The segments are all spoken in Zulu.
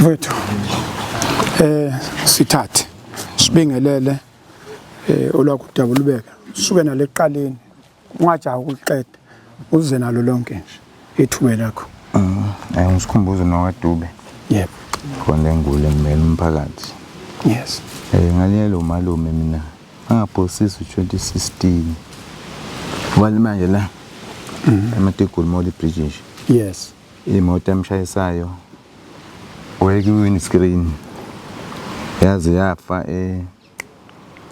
Mfethu sithathe sibingelele olwakho udaba ulubeke suke nalo ekuqaleni ungajahi ukuliqeda uze nalo lonke nje ithuba lakho. Ngisikhumbuzo nowadube. Yebo. Khona engule ngimele umphakathi. Yes. Ngalelo umalume mina angaphosisi u-2016. Wali manje la. Emategoli Mall Bridge nje. Yes. Imoto emshayisayo wayekwi-windscreen yaze yafa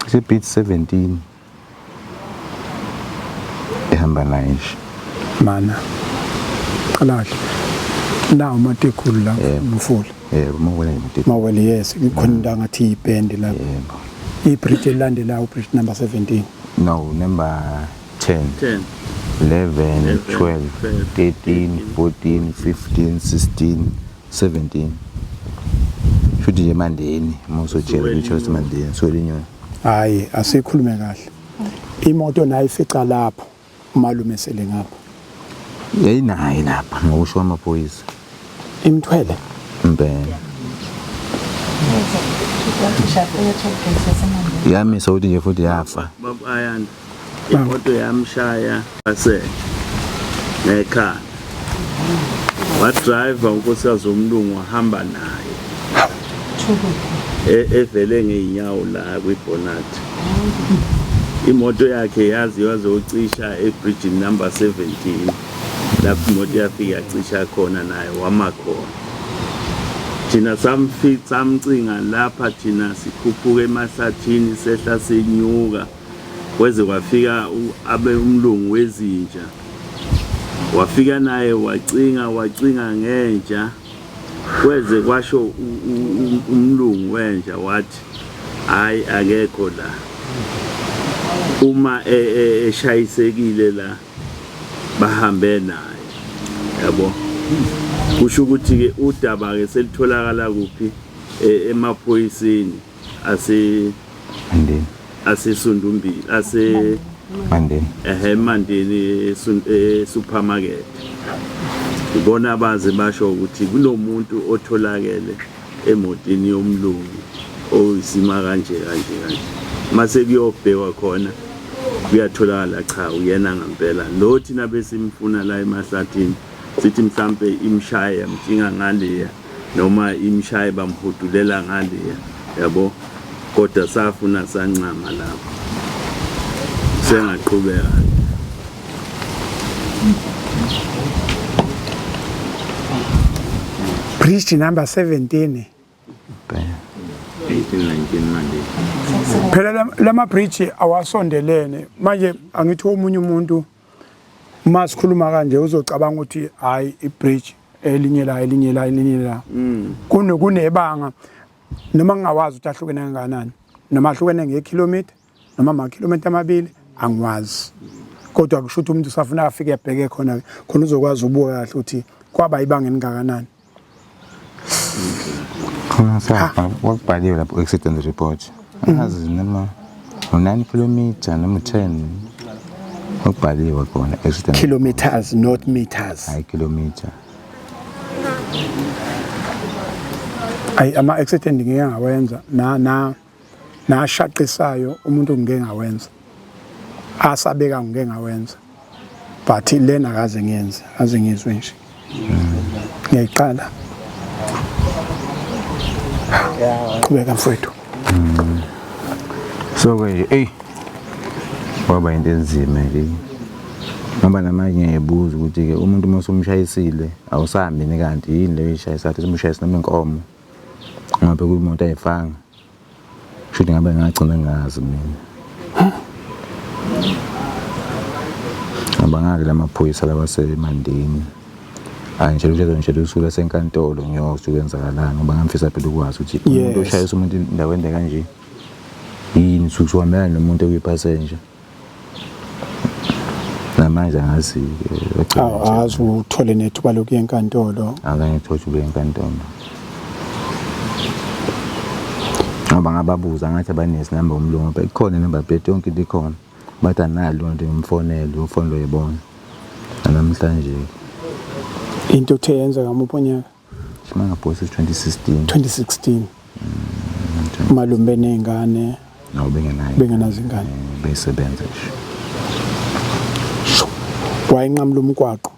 cishe beat 17 ehamba naye nje. Mana. Qala kahle. Nawo amategulu la umfula. Yebo, mawele nje. Mawele yes, kukhona into angathi ibhendi lapho. Yebo. I-bridge elilandelayo bridge number 17. No, number 10. 10 11, 12, 13, 14, 15, 16, 17. Shuthi nje eMandeni, uma usojela ukuthi usemandeni, Swelinyoni. Hayi, asikhulume kahle. Imoto nayo ifica lapho umalume sele ngapha. Yayinaye lapha ngokusho kwamaphoyisa. Imthwele. Impela. Yamisa ukuthi nje futhi yafa. Baba Ayanda, imoto yamshaya ase ngekhanda. Wadriver unkosikazi womlungu wahamba naye. Evele ngey'nyawo la kwibhonat. Imoto yakhe yazi wazocisha ebridgini number 17 lapho imoto yafika yacisha khona naye wama khona. Thina samfica samcinga lapha thina sikhuphuka emahlathini sehla senyuka kweze kwafika abe umlungu wezinja wafika naye wacinga wacinga ngenja kweze kwasho umlungu wenja wathi hayi akekho la uma eshayisekile la bahambe naye yabo. Kusho ukuthi ke udaba ke selitholakala kuphi emaphoyiseni ase Mandeni, asesundumbili ase Mandeni. Ehe, Mandeni e-supermarket. Ibona abaze basho ukuthi kunomuntu otholakele emotini yomlungu oyisima kanje kanje kanje. Mase kuyobhekwa khona kuyatholakala cha uyena ngempela lo thina besimfuna la emahlathini sithi mhlambe imshaye yamtshinga ngaleya noma imshaye bamhudulela ngaleya yabo, kodwa safuna sancama lapho sengaqhubeka. Bridge number 17. 18 19 manje. Phela lama bridge awasondelene. Manje angithi omunye umuntu uma sikhuluma kanje uzocabanga ukuthi hayi i-bridge elinye la elinye la elinye la. Kunebanga noma ngingawazi ukuthi ahlukene kangakanani noma ahlukene ngekhilomitha noma amakhilomitha amabili angiwazi. Kodwa kusho ukuthi umuntu usafuna afike ebheke khona khona uzokwazi ubuka kahle ukuthi kwaba ibanga elingakanani. Khona sapha kwakubhaliwe lapho accident report. Angazi noma u-9 kilometer noma u-10 kwakubhaliwe khona accident. Kilometers not meters. Hayi kilometer. Ayi ama accident ngeke ngawenza na na nashaqisayo umuntu ngeke ngawenza. Asabeka ngeke ngawenza. But lena akaze ngiyenze, aze ngizwe nje. Ngiyayiqala. Qhubeka mfowethu. So ke nje ey waba into enzima nje. Ngoba namanje ngiyayibuza ukuthi ke umuntu uma usumshayisile awusahambi ni kanti yini leyo ishayisa athi umshayisa noma inkomo. Ngoba kuyimoto ayifanga. Shuthi ngabe ngagcina ngazi mina. Ngoba ngake lamaphoyisa lawa asemandeni. Angitshela ukuthi azongitshela usuku lasenkantolo ngiyozwa kwenzakalani ngoba ngangifisa phela ukwazi ukuthi umuntu oshayisa umuntu endaweni kanje yini usuke usuhambelana nomuntu okuyipassenger. Namanje angazi Awazi uthole nethuba lokuya enkantolo. Angeke ngithole ukuya enkantolo. Ngoba ngababuza ngathi abanesi namba umlungu but ikhona inumber plate yonke into ikhona. Bathi analo nto ngimfonele ufonele uyibona. Namhlanje Into uthe yenza ngamuphi unyaka? Mangabhosi 2016. 2016. Malume beney'ngane? No, bengenayo. Bengenazo ingane. Beyisebenza nje. Wayinqamula umgwaqo,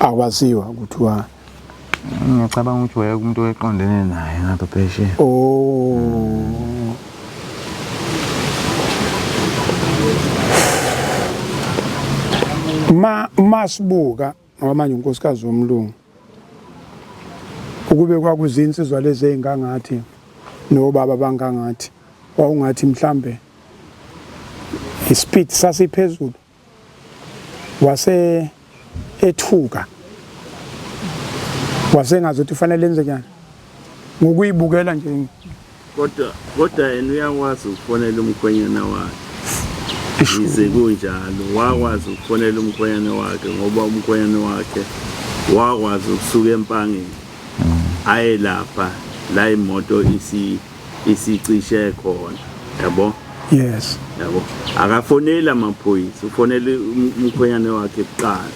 akwaziwa ukuthi wa Ngiyacabanga ukuthi waye kumuntu oyeqondene naye ngapha phesheya. Oh, ma masibuka ngoba manje unkosikazi womlungu ukube kwakuzinsizwa lezi ezingangathi nobaba bangangathi, wawungathi mhlambe ispeed sasiphezulu, wase ethuka, wasengazi ukuthi ufanele enze njani ngokuyibukela nje. Kodwa yena uyakwazi ukufonela umkhwenyana wakhe. Yize kunjalo, wakwazi ukufonela umkhwenyana wakhe ngoba umkhwenyana wakhe wakwazi ukusuka eMpangeni aye lapha la imoto isicishe khona, yabo. Yes. Yabo, akafoneli amaphoyisa, ufonele umkhwenyana wakhe kuqala.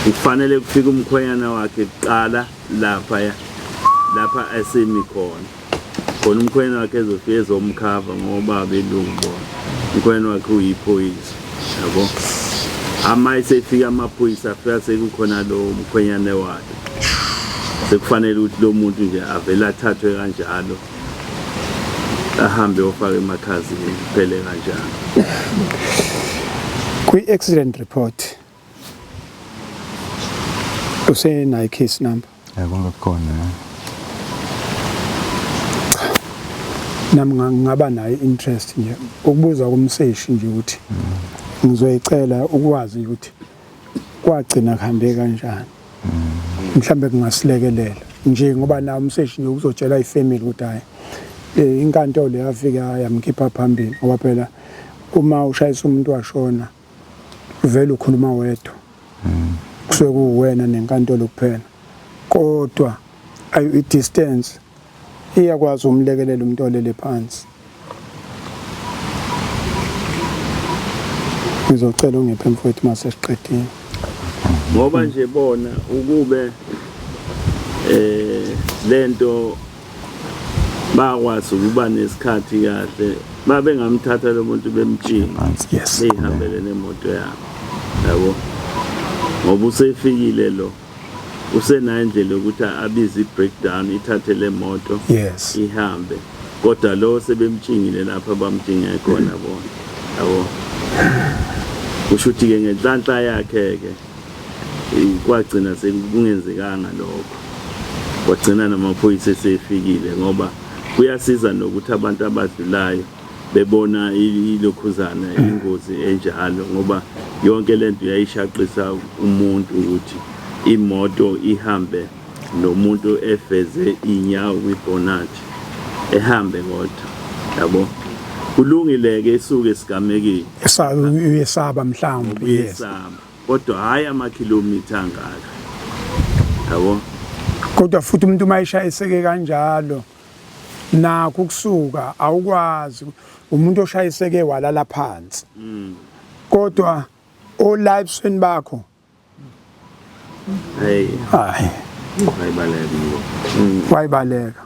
Kufanele kufike umkhwenyana wakhe kuqala lapha esemi khona, khona umkhwenyana wakhe ezofika ezomkhava ngoba abelungu bona umkhwenyana wakhe uyiphoyisa, yabo. Ama esefika amaphoyisa, afika sekukhona lo mkhwenyane wakhe. Sekufanele ukuthi lo muntu nje avele athathwe kanjalo, ahambe ofake emakhazini, kuphele kanjalo. Kwi-accident report usenayo case number? Konke kukhona. Nami ngingaba nayo interest nje ukubuza kumseshi nje ukuthi ngizoyicela ukwazi ukuthi kwagcina kuhambe kanjani, mhlambe kungasilekelela nje ngoba nawo umseshi nje uzotshela ifamily ukuthi hayi, inkantolo yafika yamkhipha phambili, ngoba phela uma ushayisa umuntu washona vele ukhuluma wedwa, kusuke kuwena nenkantolo kuphela. Kodwa ayo i-distance iyakwazi umlekelela umuntu olele phansi. Ngizocela ungiphe mfowethu mase siqedile. Ngoba nje bona ukube lento bakwazi ukuba nesikhathi kahle, babengamthatha lo muntu bemtshinga beyihambele nemoto yabo, yabo, ngoba usefikile lo, usenayo indlela yokuthi abize i-breakdown ithathe le moto ihambe. Kodwa lo sebemtshingile lapha bamtshinge khona bona, yabo. Kusho ukuthi-ke ngenhlanhla yakhe-ke kwagcina sekungenzekanga lokho, kwagcina namaphoyisa esefikile, ngoba kuyasiza nokuthi abantu abadlulayo bebona ilokhuzana ingozi enjalo, ngoba yonke lento yayishaqisa umuntu ukuthi imoto ihambe nomuntu efeze inyawo kwibhonathi, ehambe kodwa, yabo. Kulungile-ke isuke esigamekile. Uyesaba mhlawumbe, yes. Uyesaba, kodwa hhayi amakhilomitha angaka, yabo. Kodwa futhi umuntu uma eshayiseke kanjalo nakho ukusuka awukwazi, umuntu oshayiseke walala phansi, kodwa ola ebusweni bakho. Hey. Hayi. Wayibaleka. Wayibaleka.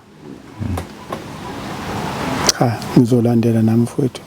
Cha, ngizolandela nami mfowethu.